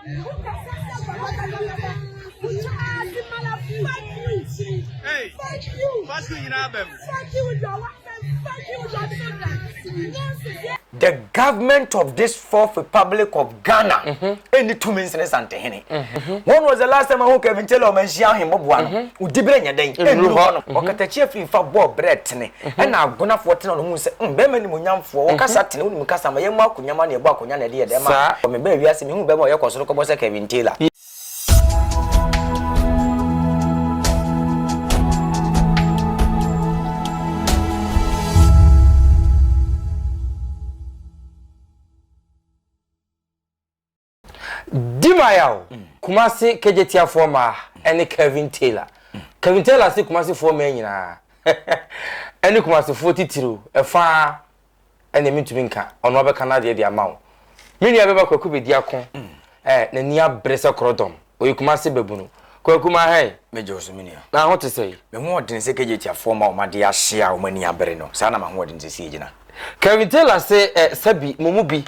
Hey, fuck you nyinaa bɛm. The government of this fourth republic of Ghana ɛni tumi nsene Santehene. When was the last time ahu Kevin Taylor ɔma nhyia ahemmɔboa no? Odi berɛ nyɛ dɛn? Ɛnnuru hɔ no. Ɔkatakyi afiri mfa bɔɔ berɛ tene ɛna agonafoɔ tena no hu sɛ mm bɛrima nimonyamfoɔ wɔkasa tene wonim kasa ma yɛmmɔ akonya ma no yɛbɔ akonya na ɛde yɛ dɛn ma mebaa wiase mehu bɛrima ɔyɛ kɔsoro kɔbɔ sɛ Kevin Taylor. Dimayaw, Kumasi Kegyetiafoɔ mmaa ne Kevin Taylor. Kevin Taylor se Kumasifoɔ mmaa nyinaa ne Kumasifoɔ titiriw ɛfa ɛnneɛ mentumi nka, ɔno abɛka n'adeɛ de ama wo. Me nua bɛba Kwaku Bediako, eh, n'ani abere sɛ korɔdɔm, ɔyɛ Kumase babunu. Kwaku ma hɛn. Megye wo so me nua. Na ho te sɛn? Me ho ɔden sɛ KJTiafoɔ ma wɔn adeɛ ahye a wɔn ani abere no, saa na m'ahoɔden sesie gyina. Kevin Taylor se, eh, sɛbi, mo mu bi,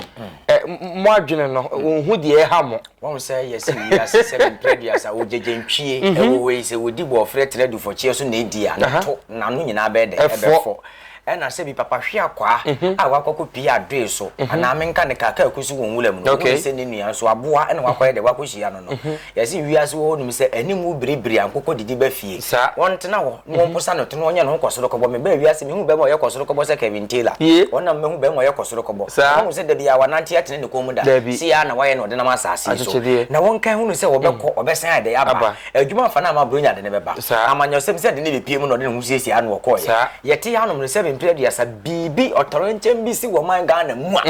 eh, mo adwene no, wɔnhu deɛ ɛha mo. Wahu sɛ yɛse wiase sɛbi mprɛ aduasa, ogyegyentwie, ɛwɔ hɔ yi, sɛ wɔdi bɔɔfrɛ tra dufɔkyeɛ so na ɛdi a, ne to, n'ano nyinaa bɛyɛ dɛn? Ɛbɛfɔ. Ɛna sɛbi papa hwe akwaa a wakɔ kɔ pie adoe so anaa menka ne kaa kaa kusi wɔ nwura mu no ohunu sɛ ne nua nso aboa ɛna wakɔ yɛ dɛ wakɔ hyia no no yɛse wiase wɔ hɔ nom sɛ anim wo biribiri a nkokɔ didi ba fie wɔntena hɔ na wɔmposa no to na wɔnyɛ ne ho kɔsoro kɔbɔ me baa wiase mehu bɛrima ɔyɛ kɔsoro kɔbɔ sɛ Kevin Taylor wɔnam mehu bɛrima ɔyɛ kɔsoro kɔbɔ wɔhu sɛ da biara wanante atene ne kɔn mu da sei ara na wayɛ na ɔde nam asaase yi so na wɔnka hunu sɛ wɔbɛkɔ ɔbɛsan ayɛ dɛ aba Adwuma mfa no amma Buronya de no bɛba. Amanyɔsɛm sɛ de no bepue mu na ɔde ne ho siesie ano ɔkɔeɛ. Yɛte hanom no sɛ mprɛ aduasa biribi ɔtɔrɛnkyɛm bi si wɔ man Ghana mu a,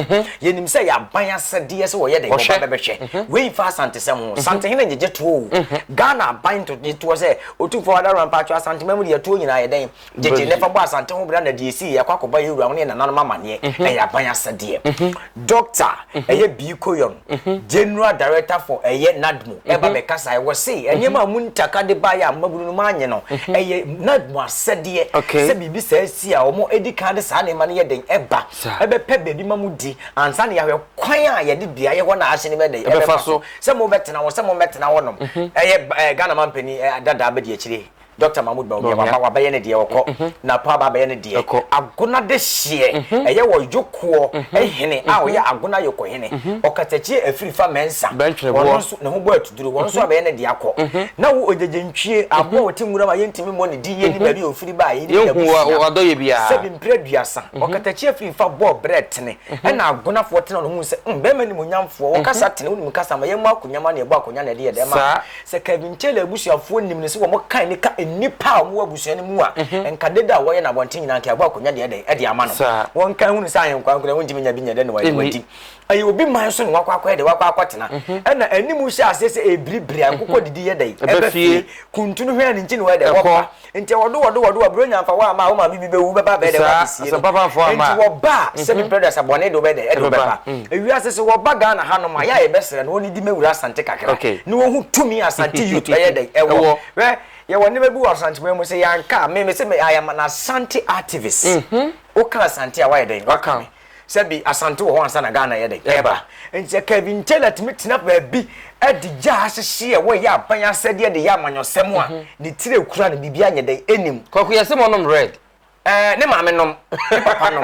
yɛnim sɛ ɛyɛ aban asɛdeɛ sɛ wɔyɛ dɛn? Wɔba bɛbɛhwɛ. Wei mfa Asantesɛm ho. Santehene ngyegye toɔ o. Ghana aban nto toɔ sɛ Otumfoɔ Adaworoma mpakyɛw Asanteman mu deɛ toɔ nyinaa yɛ dɛn? Gyegye na fa bɔ Asante ho bra na deɛ ɛsii yɛakɔ akɔbɔ yɛn wura ho ne yɛn nananom amaneɛ. Ɛyɛ aban asɛdeɛ. Doctor ɛyɛ Bii Koyɔn, General Director for ɛyɛ NADMO ɛba bɛkasaeɛ. Wɔse nneɛma a Muntaka de baeɛ a mmabunu no moanye no, ɛyɛ NADMO asɛdeɛ sɛ biribi saa si a wɔn di kan de saa nneɛma no yɛ dɛn ɛba ɛbɛpɛ baabi ma mo di ansa na yɛahwɛ kwan a yɛde beaeɛ hɔ na ahye no bɛyɛ dɛn ɛbɛfa so sɛ mobɛtena hɔ sɛ mommɛtena hɔnom. Ɛyɛ Ghana mampanin dadaa bɛdi akyire. Dɔkta Mahmood Bawumia waba wabɛyɛ ne deɛ ɔkɔ Napo aba abɛyɛ ne deɛ Agona de hyeɛ ɛyɛ wɔ Yokoɔ hene a ɔyɛ Agona Yoko hene Ɔkatakyie Afirifa Mensah ɔno nso ne ho bɔ atuduro ɔno nso abɛyɛ ne deɛ akɔ na wo Ogyegyentwie aboa a ɔte nwura mu a yɛntumi mmɔ ne din yɛnnim baabi a ɔfiri baeɛ yɛnnim n'abusua sɛbi mprɛ aduasa Ɔkatakyie Afirifa bɔɔ berɛ tene ɛna Agonafoɔ tena no hu sɛ bɛrima nimonyamfoɔ wɔkasa tene wonim kasa ma yɛmmɔ akonya ma no yɛbɔ akonya na ɛde yɛ dɛn ma Sɛ Kevin Taylor abusuafoɔ nim no sɛ wɔkan no ka nnipa a wɔwɔ abusua no mu a, nka dede a wɔyɛ no abɔnten nyinaa nka yɛabɔ akonnwa deɛ dɛn de ama no. Wɔnka nhunu sɛ ahenkwaa nko na wontumi nya bi nyɛ dɛn na wɔadi. Ɛyɛ obi man so na wakɔ akɔyɛ dɛn, wakɔ akɔtena. Ɛna anim hyɛ aseɛ sɛ ɛrebiribiri a, nkokɔ didi yɛ dɛn, ɛba fie. Kuntu no hwɛ ne nti na wɔyɛ dɛn, wɔba. Nti wɔdo wɔdo wɔdo a, Buronya mfa wo amma a, wo maame bi bɛwu, wobɛba abɛyɛ dɛn, woabɛsie no. Nti wɔba a, sɛbi mprɛ aduasa, bɔne de wobɛyɛ dɛn, ɛde wobɛba. Ewiase sɛ wɔba Ghana hanom a, yɛ a yɛbɛsrɛ no wɔnnidi mmɛwura Asante kakra na wɔhu tumi a Asante youth ɛyɛ dɛn, ɛwɔ. Hwɛ, yɛwɔ nneɛma bi wɔ Asanteman mu, sɛ yɛanka a, me mese me, I am an Asante activist. Woka Asante a, woayɛ dɛn, woaka me. Sɛbi Asante wɔ hɔ ansa na Ghana yɛ dɛn? Ɛreba. Nti sɛ Kevin Taylor tumi tena baabi de gya ahyehye a wɔyɛ aban asɛdeɛ de yɛ amanyɔsɛm a, ne tiri ekura no biribi anyɛ dɛn? Ɛnim. Kwaku yɛse mo nom red. Ɛɛ ne maame nom, ne papa nom.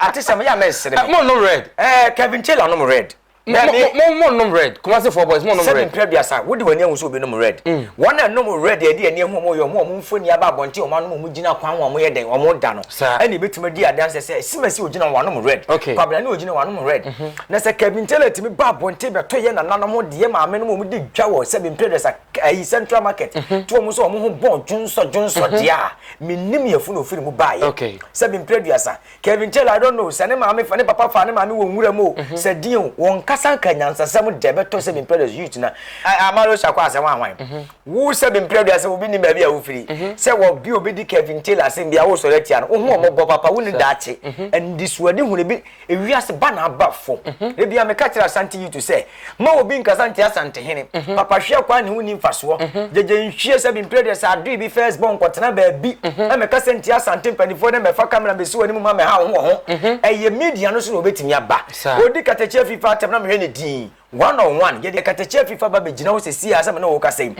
Atesɛm yɛ a mɛnsere me. Mo nom red. Ɛɛ Kevin Taylor nom red. Mo mo mo nom red. Kumasi foɔ boys mo nom red. Sɛbi mpere aduasa, wode w'ani ahu sɛ obi nom red. Wɔn a ɛnom red a yɛde yɛn ani ahu wɔn yɛ wɔn a wɔn mfoni aba abɔnten wɔn anom wɔn gyina kwan ho a wɔyɛ dɛn wɔn da no. Ɛna ebetumi adi adanse sɛ Simasi ogyina hɔ wanom red. Kwabena ne ogyina hɔ wanom red. Na sɛ Kevin Taylor tumi ba abɔnten bɛtɔ yɛn nananom ho de yɛn maame nom wɔn di dwa wɔ sɛbi mpere aduasa ayi Central Market to wɔn sɛ wɔn ho bɔn dwonsɔ dwonsɔ deɛ a mennim yɛfunu ofiri mu baayɛ. Sɛbi mpere aduasa Kevin Taylor, I don't know, sɛ ne maame fa ne papa fa ne maame wɔ nwura mu o, mhm. sɛ din o, wɔn kasa nka nyansasɛm dɛ bɛtɔ sɛ bimpɛ dɛ youth na amalo sakɔ asɛm ahwan. Mhm. Wo sɛ bimpɛ dɛ sɛ obi ni baabi a wofiri, mhm. sɛ wɔ bi obi di Kevin Taylor asɛm bi a wosɔre atia no, wo ho ɔmɔbɔ papa, wo ni daakye. Ndisuade hunu bi ewiase ba na aba fo. Ebi a meka kyerɛ Asante youth sɛ, ma obi nkasa ntia Asantehene. Papa hwɛ kwan ne ho ni mfasoɔ. Gyegye nhwie sɛ bi mpere deɛ sɛ adoe bi first born nkɔtena baabi ɛmɛka sɛ ntia Asante mpanimfoɔ ne mɛfa camera mɛsi wɔ anim ma mɛha wo ho wɔ ho. Ɛyɛ media no so na obɛtumi aba. Ɔdi katakyi afi fa atɛm na mehwɛ ne din. One on one, yɛde katakyie afi fa ba bɛgyina hɔ sɛsi a sɛ me ne wo kasa yi.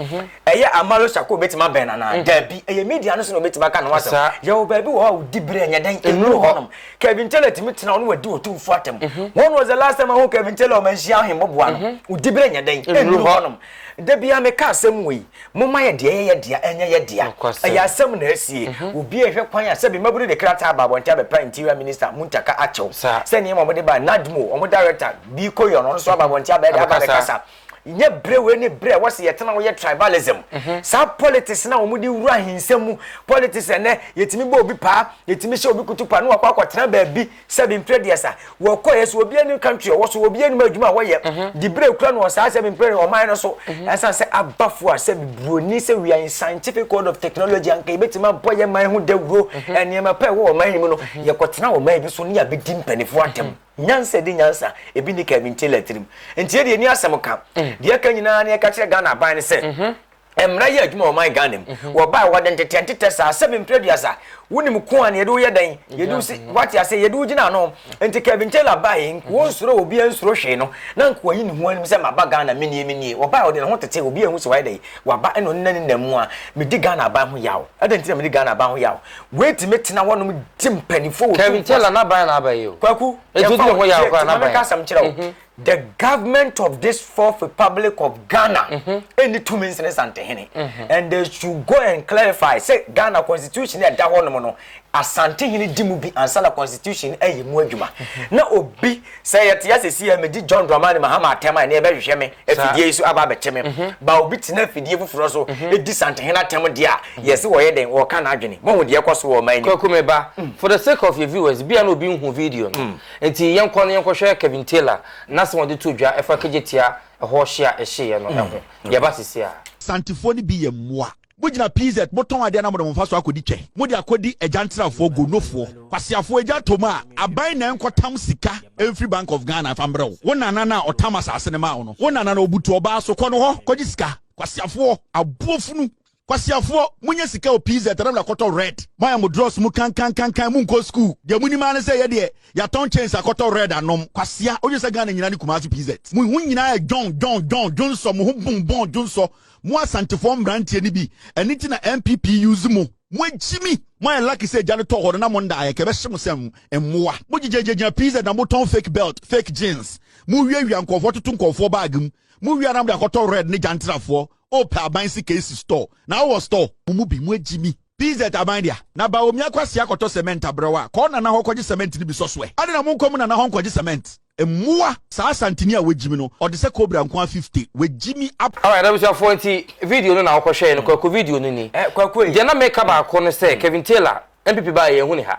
Ɛyɛ Amalo Shako obɛtumi abɛn no anaa? Daabi, ɛyɛ media no so na obɛtumi aka ne ho asɛm. Yɛwɔ baabi wɔ hɔ a wodi berɛ ɛnyɛ dɛn, ɛnnuru hɔnom. Kevin Taylor tumi tena hɔ na wadi Otumfoɔ atɛm. When was the last time ahu Kevin Taylor ɔmanhyia ahemmoboa no? Wodi berɛ nyɛ dɛn, ɛnnuru hɔnom. Da biara meka asɛm wei, Momma yɛ deɛ ɛyɛ yɛ dea ɛnyɛ yɛ dea. Ɛyɛ asɛm na asie. Obi a ɛhwɛ kwan a sɛbi mmabunu de krataa aba abɔnten abɛpa Interior Minister Muntaka akyɛw sɛ nneɛma a wɔde bae, NADMO, wɔn director Bi Koyon, ɔno nso aba abɔnten abɛyɛ dɛ aba abɛkasa. Nyɛ bere wei ne bere a ɛwɔ sɛ yɛtena hɔ yɛ tribalism. Saa politics no a wɔde wura ahensɛm mu, politics ɛnnɛ yɛtumi bɔ obi paa, yɛtumi hyɛ obi kutupa na wakɔ akɔtena baabi Sɛbi mprɛ aduasa wɔkɔ yɛ so obi anim country ɔwɔ so obi anim adwuma a wɔyɛ mhm. di bere kura no wɔ saa sɛbi mprɛ ɔman no so mhm. ɛsan sɛ abafo a sɛbi buroni sɛ we are in scientific world of technology anka yɛbɛtumi abɔ yɛ man ho dawuro mhm. nneɛma pa ɛwɔ ɔman yi mu no yɛkɔtena ɔman bi so ne yɛabɛdi mpanimfoɔ atɛm nyansa di nyansa ebi ni Kevin Taylor tirim nti yɛ deɛ ni asɛm ka mm. deɛ ɛka nyinaa ne yɛka kyerɛ Ghana aban no sɛ Mmara yɛ adwuma wɔ ɔman Ghana mu. Mhm. Wɔbae wɔde ntetɛ ntetɛ saa sɛbi mprɛ aduasa. Wonim ko a na yɛde wo yɛ dɛn? Yɛde wo si wate ase yɛde wo gyina ano. Nti Kevin Taylor bae nka mhm. onsuro obi ansuro hwee no na nka wayi ne ho anim sɛ maba Ghana menie menie. Wɔbae ɔde ne ho tete obi anhu sɛ wayɛ dɛn? Waba ɛna ɔne ne nam mu a medi Ghana aban ho yaw. Adɛn nti na medi Ghana aban ho yaw? Wei tumi tena hɔnom di mpanimfoɔ wɔ Kevin Taylor n'aban na aba yi o. Kwaku, yɛmfa wo tie ma menka asɛm kyerɛ wo. Mhm. The government of this fourth republic of Ghana ɛnni tumi nsene Santehene and they should go and clarify sɛ Ghana constitution a ɛda hɔ nom no Asantehene di mu bi ansa na constitution ayɛ mu adwuma na obi sɛ yɛte ase si a medi John Dramani Mahama atɛm a ɛne ɛbɛhwehwɛ me afidie yi so aba abɛkye me ba obi tena afidie foforɔ so ɛdi Santehene atɛm deɛ a yɛse wɔyɛ dɛn wɔka n'adwene mohu deɛ ɛkɔ so wɔ ɔman nim. Kwaku me ba, for the sake of your viewers, bia na obi nhu video no. Enti yɛnkɔ na yɛnkɔhwɛ Kevin Taylor n'asɛm a ɔde too dwa ɛfa Kejetia ɛhɔ hye a ɛhyeeɛ no ho. Yɛba seesei ara. Santefoɔ no bi yɛ mmoa. Mo gyina PZ mo tɔn adeɛ na mo de mo nfasoɔ akɔdi kyɛ. Mo de akɔdi agyantrafoɔ, gonofoɔ, kwaseafoɔ agya tom a aban na ɛnkɔ tam sika mfiri Bank of Ghana mfa mbrɛ wo. Wo nana no a ɔtam asase no maa wo no, wo nana no ɔbutu ɔbaa so, kɔ no hɔ kɔgye sika. Kwaseafoɔ, aboɔfunu. Kwasiafoɔ monyɛ sika o PZ na mede akɔtɔ red. Moayɛ mo drugs mu kankankankan monkɔ school deɛ monim ara ne sɛ yɛdeɛ yɛatɔn chains akɔtɔ red anom. Kwasia wodwene sɛ Ghana nyinaa ne Kumasi PZ? Mo ho nyinaa yɛ dwɔn dwɔn dwɔn dwonsɔ mo ho bom bɔn dwonsɔ mo Asantefoɔ mmeranteɛ no bi ɛno nti na NPP use mo. Mo agyimi moayɛ lucky sɛ gya no tɔɔ hɔ no na mo ndaeɛ nka ɛbɛhye mo sɛ mmoa. Mo gyegyagyina PZ na motɔn fake belt fake jeans mo wiawia nkurɔfoɔ toto nkurɔfoɔ bag mu mo wia na mode akɔtɔ red ne gyantrafoɔ O pɛ aban sika esi store na wowɔ store. Mo mu bi mo agyimi. PZ aban dea. Na Bawumia Kwasi akɔtɔ cement abrɛ wo a, kɔ wo nana hɔ kɔgye cement no bi sɔ so ɛ. Adɛn na monkɔ mo nana hɔ nkɔgye cement? Mmoa! Saa Asanteni a wagyimi no, ɔde sɛ cobra nko ara 50. Wagyimi ap. Alright abusuafoɔ nti video no na wokɔhwɛɛ no Kwaku video no ni. Eh Kwaku ei. Deɛ na meka baako ne sɛ Kevin Taylor NPP baeɛ yɛnhu ne ha.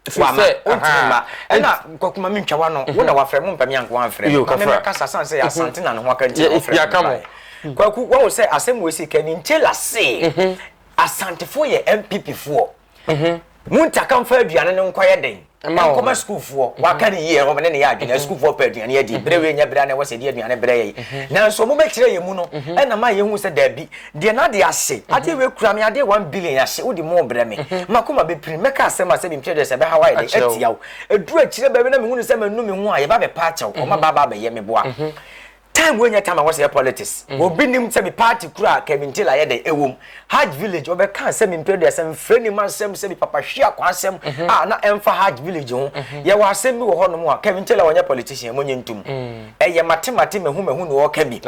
Ɛfiri Wama, sɛ wontumi ahaa mma. Ɛna Kwaku ma mentwa w'ano, wo na wafrɛ, mompɛ me anka woamfrɛ me. Yo Ma me kafra. mɛkasa sane sɛ Asante na ne ho aka nti na wɔfrɛ me Yɛaka mo. mebaeɛ. Kwaku, woahu sɛ asɛm wei sei, Kevin Taylor se Asantefoɔ yɛ NPP foɔ. Montaka mfa aduane no nkɔyɛ dɛn? Mma wɔn. Nkɔma sukuufoɔ. Waka no yie, wɔn ne ne yɛ adwene. Asukuufoɔ pɛ aduane adi. Berɛ wei nyɛ berɛ a na ɛwɔ sɛ yɛde aduane brɛ yɛn. Nanso wɔbɛkyerɛ yɛn mu no, ɛna ma yɛhu sɛ daabi, Deɛ n'adeɛ ahye, adeɛ wei kura me adeɛ 1 billion ahye, wode mu brɛ me, m'akoma bɛpirim, mɛka asɛm a sɛbi mkyerɛ deɛ sɛ ɛbɛha wo ayɛ dɛn atia wo. Ɛduru akyire baabi na mehunu sɛ manu me ho a, yɛba bɛpa akyɛw, wɔn aba aba abɛyɛ me boa. Time wei nyɛ time a wɔsɛ yɛ politics. Obi nim sɛ me party kura a Kevin Taylor ayɛ dɛn ɛwom. Hajj village wɔbɛka sɛ me mpɛ deɛ sɛ mfrɛ nim asɛm sɛ me papa hwe akwa asɛm a na ɛmfa Hajj village ho. Yɛwɔ asɛm bi wɔ hɔnom a Kevin Taylor ɔnyɛ politician, monyɛ ntom. Ɛyɛ mate mate mahu mahu na ɔreka bi.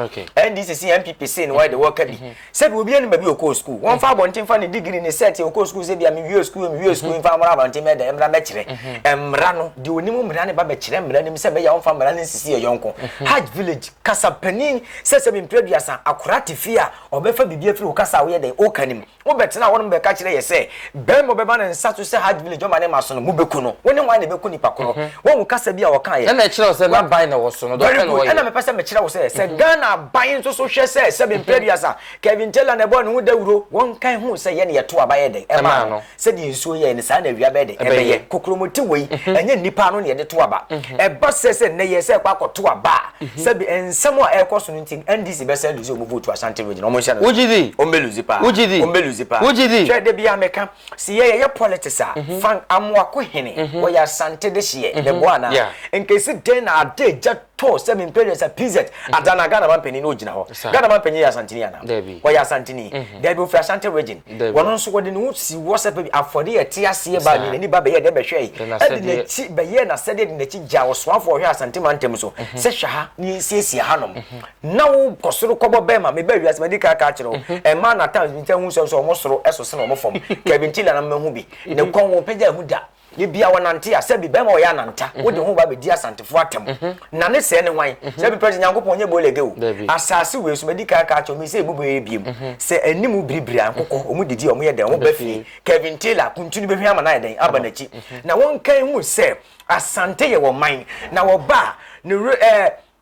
NDC se NPP se na wɔyɛ de wɔreka bi. Sɛbi obi anim baabi ɔkɔɔ school. Wɔmfa abɔnten fa ne degree ne cert ɔkɔɔ school sɛ bia mewie school mewie school mfa mmra abɔnten mɛdɛ mmra mɛkyerɛ. Mmra no deɛ onim mmra ne ba bɛkyerɛ mmra nim sɛ bɛyɛ ɔmfa mmra no nsisi yɛ yɔnko. Hajj village kasa panin sɛ sɛbi mpere aduasa akora te fie a ɔbɛfa biribi afiri wo kasa a woyɛ dɛn woka nim. Wobɛtena hɔnom bɛka kyerɛ yɛ sɛ, Barima a ɔbɛba ne nsa so sɛ Hajj Village ɔma ne mma so no, mobɛku no. Wo ne hwan na ɛbɛku nipa korɔ? Woahu kasa bi a ɔkaeɛ? Ɛna ɛkyerɛ wo sɛ n'aban na ɛwɔ so no, deɛ Very ɔpɛ na good. ɔyɛ. Ɛna mepɛ sɛ mekyerɛ wo sɛ, sɛ Ghana aban nso so hwɛ sɛ, sɛbe mprɛ aduasa, Kevin Taylor na ɛbɔɔ ne ho dawuro, wɔnkan hu sɛ yɛn na yɛto aba yɛ dɛn? Ɛmaa no. Sɛdeɛ nsuo yɛɛ no, saa na awia bɛyɛ dɛn? Ɛbɛyɛ. Kokromoti wei, ɛnyɛ nnipa ano na yɛde to aba. Ɛba sɛ sɛ nnɛ yɛ sɛ ɛkɔ akɔto aba a, sɛbe nsɛm a ɛrekɔ so no nti, NDC bɛsan lose wɔn vote wɔ Ashanti region. Wɔn nhyɛ no Wogye di? Wɔn bɛ lose paa. Wogye di? Wɔn bɛ lose paa. Wogye di? Hwɛ, da biara meka, sɛ yɛ yɛyɛ politics a, Frank Amoako Hene, wɔyɛ Asante dehyeɛ, meboa anaa? Yeah. Nka esi dɛn na ade agya tɔɔ sɛ me mpɛ sɛ PZ Adana Ghana man panin na ogyina hɔ. Ghana man panin yɛ Asanteni ana? Wɔyɛ Asanteni. Dabi, ofiri Ashanti Region. Wɔno nso wɔde ne ho si wɔ sɛ pɛ afɔre yɛ te aseɛ ba ne n'ani ba bɛyɛ dɛ bɛhwɛ yi. Ɛde n'akyi bɛyɛ n'asɛdeɛ de n'akyi gya ɔsoafoɔ ɔhwɛ Asante mantam so sɛ hwɛ ha na yɛnsiesie hanom. Na wo kɔ soro kɔbɔ bɛrima meba wiase madi kan aka akyerɛ wo. Ɛmaa na times bi nkyɛn hu sɛ sɛ wɔn soro ɛso sene wɔn fam. Kevin Taylor na mmahu bi. Ne kɔn wɔn pagya ehu da. Ebia wɔnante a, sɛbi bɛrima ɔyɛ ananta, wode ho ba bɛdi Asantefoɔ atɛm. Na ne sɛɛ ne hwan? Sɛbi pɛ sɛ Nyankopɔn nyɛ bolege o. Asaase wei so, madi kan aka akyerɛ wo, mensɛ ebu bɛyɛ biem. Sɛ anim biribiri a, nkokɔ, wɔn didi a, wɔn yɛ dɛn? Wɔn ba fie. Kevin Taylor, kuntunu bɛhwi ama no ayɛ dɛn? Aba n'akyi. Na wɔnka nhu sɛ Asante yɛ wɔn man. Na wɔba a, ne werɛ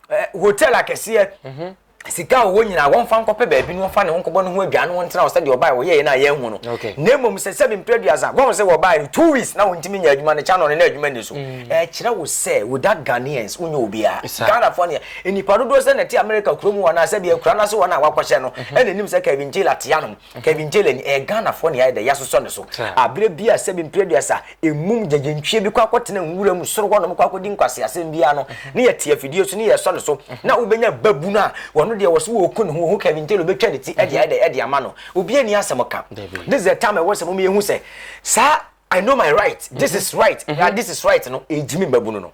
ɛɛ hotel akɛseɛ, sika a ɔwɔ nyinaa wɔmfa nkɔpɛ baabi na wɔmfa ne ho nkɔbɔ ne ho adwaa na wɔntena hɔ sɛdeɛ ɔbaeɛ wɔyɛeɛ no a yɛanhu no. Na mmom sɛ sɛbe mprɛ aduasa wɔhu sɛ wɔbaeɛ no 2 weeks na wɔntumi nyɛ adwuma no channel no na adwuma nni so. Ɛkyerɛ wo sɛ without Ghanaians wonyɛ obiara. Ghanafoɔ ne nnipa dodoɔ sɛ na ɛte America kurom hɔ anaa sɛdeɛ akura no ase hɔ no a wakɔhyɛ no ɛna ɛnim sɛ Kevin Taylor te anom. Kevin Taylor ni ɛyɛ Ghanafoɔ ne ayɛ dɛ yɛasosɔ ne so. Aberɛ bi a sɛbe mprɛ aduasa Mmum gyagyantwie bi kɔ akɔtena nwura mu soro hɔnom kɔ akɔdi nkwaseasɛm biara no, ne yɛte afidie so ne yɛsɔ ne so, na wobɛnya babunu a wɔno deɛ wɔ so wɔku ne ho, wɔhu Kevin Taylor bɛtwa ne ti de ayɛ dɛ de ama no. Obiara nni asɛm ka. This is the time ɛwɔ sɛ mom yɛhu sɛ saa I know my right, this is right, this is right no, ɛgyimi mmabunu no.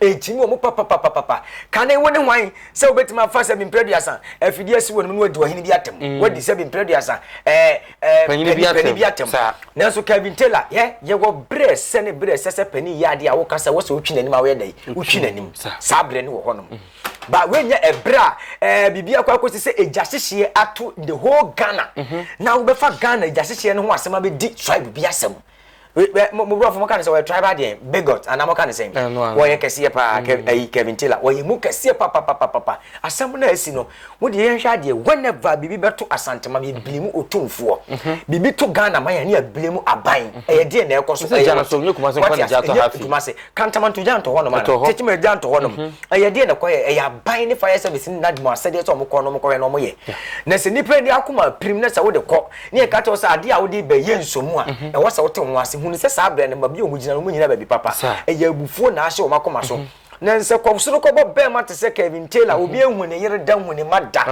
Ɛkyimi wɔn papapapapa. Kane wo ne hwan sɛ wobɛtumi afa sɛ mprɛ aduasa afidie asi wɔn mu na wadi ɔhene bi atɛm. Mm. Wadi sɛ mprɛ aduasa ɛɛ ɛɛ panin bi atɛm. Nanso Kevin Taylor yɛ yɛwɔ berɛ sɛ ne berɛ sɛ sɛ panin yɛ adeɛ a woka sɛ wosɛ wotwi n'anim a woyɛ dɛ wotwi n'anim. Saa berɛ no wɔ hɔnom. Mm. Ba wenyɛ ɛberɛ a ɛɛ biribi akɔ akɔsi sɛ egya hyehyeɛ ato the whole Ghana. Mm-hmm. Na wobɛfa Ghana egya hyehyeɛ no ho asɛm abɛdi tribe bi asɛm. Mo borɔfo mo ka ne sɛ wɔyɛ tribal deɛ bigot anaa mo ka ne sɛn? Wɔyɛ kɛseɛ paa ɛyi Kevin Taylor wɔyɛ mu kɛseɛ papapapapa. Asɛm no a asi no mo deɛ yɛnhwɛ adeɛ whenever biribi bɛto Asantema yɛ blame Otumfoɔ. Biribi to Ghana man a ne yɛ blame aban. Ɛyɛ deɛ na ɛkɔ so ɛyɛ wate ase ɛnyɛ Kumase Kantamanto gya ntɔ hɔnom ana Techiman gya ntɔ hɔnom ɛyɛ deɛ na ɛkɔ yɛ ɛyɛ aban ne fire service ne NADMO asɛdeɛ sɛ wɔn kɔ na wɔn kɔhwɛ na wɔn yɛ. Na sɛ nipa ani akoma pirim na sɛ wode kɔ Ne yɛka kyerɛ wo sɛ adeɛ a wode reba yɛ nsɔmu a, mhm. ɛwɔ sɛ wote wo ho ase hunu sɛ saa berɛ no ma bi a wɔgyina no wɔnyina baabi papa. Ɛyɛ abufuo na ahyɛ wɔn akoma so. Mhm. Na nsɛ kɔ soro kɔbɔ bɛrima te sɛ Kevin Taylor, mhm. obi ehu ne yere da hu ne ma da.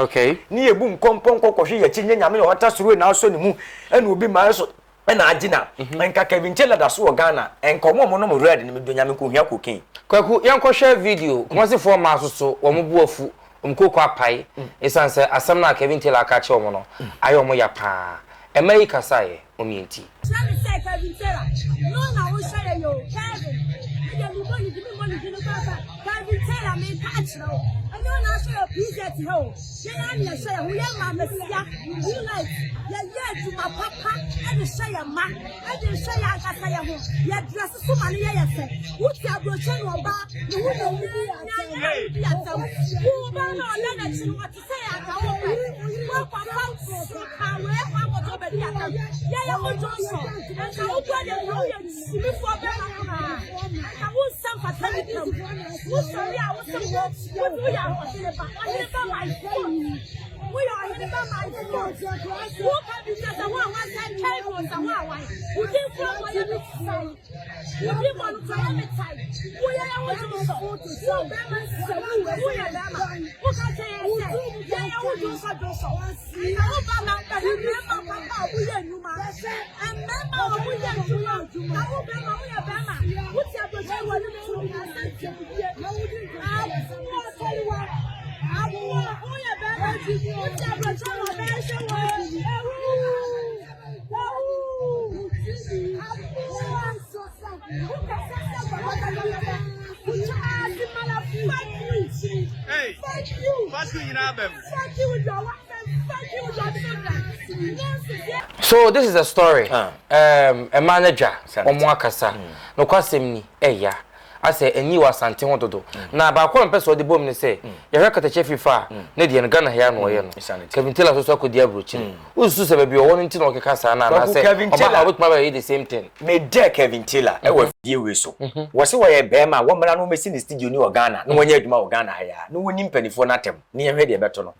Ne yɛbu nkɔmpɔ nkɔ kɔhwe yɛkyi nyɛ nyame na ɔta soro na asɔ ne mu ɛna obi ma ɛso ɛna agye na nka Kevin Taylor da so wɔ Ghana nka ɔmo a ɔmo nom red no medo nyame nkohia cocaine. Kwaku yɛnkɔhwɛ video Kumasefoɔ mmaa soso wɔn bo afu Wɔn kooko apae esiane sɛ asɛm no a Kevin Taylor aka akyerɛ wɔn no ayɛ wɔn ya paa. Mmaa yi kasaeɛ, wɔn yɛ nti. Kyerɛ me sɛ Kevin Taylor no na wohwɛ yɛ yi o Kevin me deɛ mebɔ ne din memmɔ ne din no koraa sɛ Kevin Taylor meka akyerɛ wo ɛnyɛ wo na ahwɛ yɛ PZ ha o yɛn ara na yɛhwɛ yɛn ho yɛn mmaa masia blue light yɛyɛ adwuma papa de hwɛ yɛn mma de hwɛ yɛn ankasa yɛn ho yɛ dress so ma no yɛ yɛ fɛ wote aburokyɛ na ɔbaa ne ho na owu na wodi asɛm wo ɔbaa na ɔda n'akyi no ɔte sɛ yɛ anka wo pɛ woakwafa soro kaa wei kɔ akɔtɔ baabi asɛm yɛyɛ wo Johnson nka wo kura deɛ nka woyɛ simifoɔ bɛma koraa nka wo nsa mfata nipa mu wosɔre a wo se wo wode woyɛ ɔhene ba ɔhene ba my foot woyɛ ɔhene ba my foot woka bi sɛ sɛ wo a wansɛ twɛn wo sɛ wo a wan wo din kura wɔyɛ me sɛe Wo di bɔ no kura me tae. Wo yɛ yɛ wo dwom sɔ. Wo bɛrima sɛ wo wɛ wo yɛ bɛrima. Wo ka kyɛ yɛ sɛ yɛ yɛ wo dwom sɔ dwom sɔ. Na wo ba na bɛhwɛ mmarima papa a wɔyɛ nnwuma. Mmarima a wɔyɛ adwuma. Na wo bɛrima wo yɛ bɛrima. Wo ti aburokyɛ wɔ ne mu asɛ nkyɛn bie. Aboa sɔliwa. Aboa wo yɛ bɛrima. Wo ti aburokyɛ wɔ bɛhwɛ wɔ. Ewu. Hey, fuck you nyinaa bɛm. So this is a story. Um, ɛmaa no dwa, wɔn akasa. Nokwasɛm ni, ɛya. Asɛ ani wɔ Asante ho dodo. Na baako a mepɛ sɛ ɔde bom ne sɛ, yɛhwɛ Katakyie Fifa a, ne deɛ no Ghana ha yi ara na ɔyɛ no. Kevin Taylor nso so akɔdi aburokyire. Wosusu sɛ baabi a ɔwɔ no nti na ɔkeka saa no anaasɛ ɔba ha a ɔbɛtumi abɛyɛ the same thing? Me dɛ Kevin Taylor wɔ afidie wei so. Wɔse wɔyɛ bɛɛma a wɔmmra na wɔmmɛsi ne studio ni wɔ Ghana na wɔnyɛ adwuma wɔ Ghana ha yi ara na wɔnni mpanifoɔ no atɛm na yɛnhwɛ deɛ ɛbɛto no.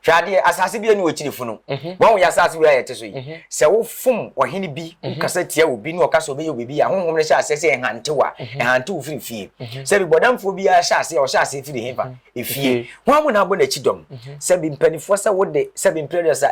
Hwɛ adeɛ, asase bi ani wɔ akyiri funu. Mhm. Wɔn yɛ asase wei a yɛte so yi. Mhm. Sɛ wofom ɔhene bi, mhm. wokasa tia obi na ɔka sɛ ɔbɛyɛ obi bi a, honhom no hyɛ aseɛ sɛ ɛhantew a, ɛhantew firi fie. Sɛ bi bɔdamfoɔ biara hyɛ aseɛ, ɔhyɛ aseɛ firi hefa? Efie. Hwan mu na abɔ n'akyi dɔm? Sɛ bi mpanimfoɔ sɛ wode sɛ bi mprɛ sɛ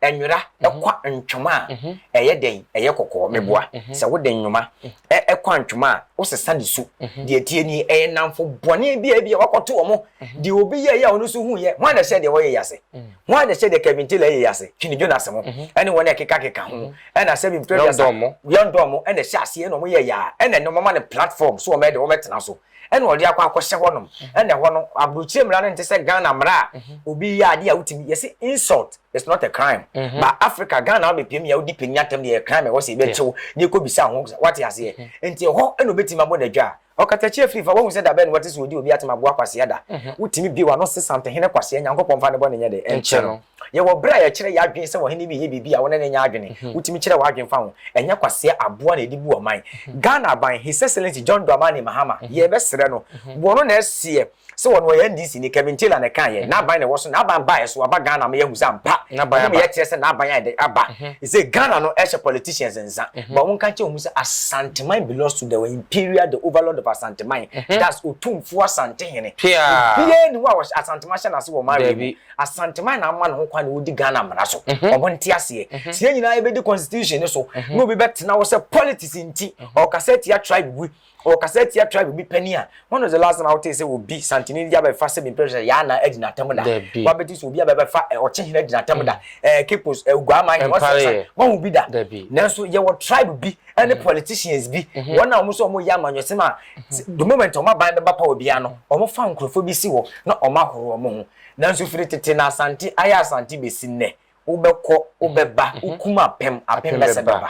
ɛɛ nwera ɛkwa ntwoma a, ɛyɛ dɛn? Ɛyɛ kɔkɔɔ. Meboa. Sɛ wode nnwoma ɛkwa ntwoma a, wosesa ne su. Deɛ tie nie, ɛyɛ nnamfo bɔne bi a ebi a wakɔto wɔn. Deɛ obi yɛeɛ a ɔno nso huiɛ, hwan na ɛhyɛ deɛ wɔyɛ yi ase? Hwan na ɛhyɛ deɛ Kevin Taylor yɛ yi ase? Twene Jonas mo ɛne wɔn a ɛkekakeka ho ɛna sɛbi mprɛ aduasa Yɔndɔn mo ɛna ɛhyɛ aseɛ ɛna wɔn yɛ yaa ɛna ɛnɛ wɔn ama no platform so wɔn ɛde wɔn ɛtena so ɛna ɔde akɔ akɔhyɛ hɔnom ɛna ɛhɔ no aburokyire mmara no nte sɛ Ghana mmara a obi yɛ adeɛ a wotumi yɛsi insult is not a crime but Africa Ghana wabɛpiem yɛ wodi panyin atɛm deɛ yɛ crime ɛwɔ sɛ yɛbɛkyew na yɛkɔ bisa ho wate aseɛ nti ɛhɔ ɛna obetumi abɔ n'adwa a Ɔkatakyie firi fa, woahu sɛ da bɛn na woate sɛ wɔdi obi atem aboa kwasea da? Wotumi bue w'ano se Santehene kwasea, Nyankopɔn mfa ne bɔne nyɛ dɛ? Nkyɛ no. Yɛwɔ berɛ a yɛkyerɛ yɛn adwene sɛ ɔhene bi reyɛ biribi a wo ne no nyɛ adwene. Wotumi kyerɛ w'adwene fa ho. Ɛnyɛ kwasea aboa na yɛde bu ɔman. Ghana aban, His Excellency John Dramani Mahama, yɛbɛsrɛ no, wɔno na ɛseɛ sɛ ɔno ɔyɛ NDC ni, Kevin Taylor na ɛkaeɛ, n'aban na ɛwɔ so, n'aban baeɛ so aba Ghana ama yɛahu sɛ ampa, ɔno na yɛkyerɛ sɛ n'aban ayɛ dɛn aba. Ɛsɛ Ghana no ɛhyɛ politicians nsa, but wɔnka nkyerɛ wɔn sɛ Asanteman belongs to the imperial, the overlord of Asanteman, that's Otumfoɔ Asantehene. Obiara nni hɔ a ɔhyɛ Asanteman hyɛ n'ase wɔ ɔman wei mu. Asanteman na ama ne ho kwan na ɔdi Ghana mmara so. Wɔn nte aseɛ. Sɛ yɛn nyinaa yɛbɛdi constitution no so na obi bɛtena hɔ sɛ politics nti ɔrekasa atia tribe bi, Ɔkasa tia tribe bi panin a, when was the last time a wotee sɛ obi Santini de abɛfa sɛ mempɛ sɛ yaa na adi n'atam da? Dabi. Wabɛte sɛ obi abɛfa Ɔkyehene adi n'atam da? Ɛɛ Kepos, Oguaman, Ɛmpareɛ. wɔsɛ wahu bi da? Dabi. Nanso yɛwɔ tribe bi ne politicians bi, wɔn a wɔn nso wɔyɛ amanyɔsɛm a, the moment wɔn aban bɛba power biara no, wɔfa nkurɔfoɔ bi si hɔ na wɔahoro wɔn ho. Nanso firi tete na Asante ayɛ Asante bɛsi nnɛ, wobɛkɔ, wobɛba, wokum apem, apem bɛsɛ bɛba.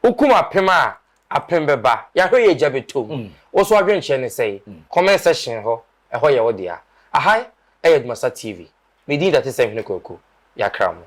Wokum apem a, Apem bɛba, yɛahwɛ yɛ gya bɛtɔ mu. Wo nso w'adwenkyerɛ ne sɛn? Comment section hɔ, ɛhɔ yɛ wo dea. Aha yɛ Adwumasa TV. Me din da te sɛ Nhene Kwaku. Yɛakra mo.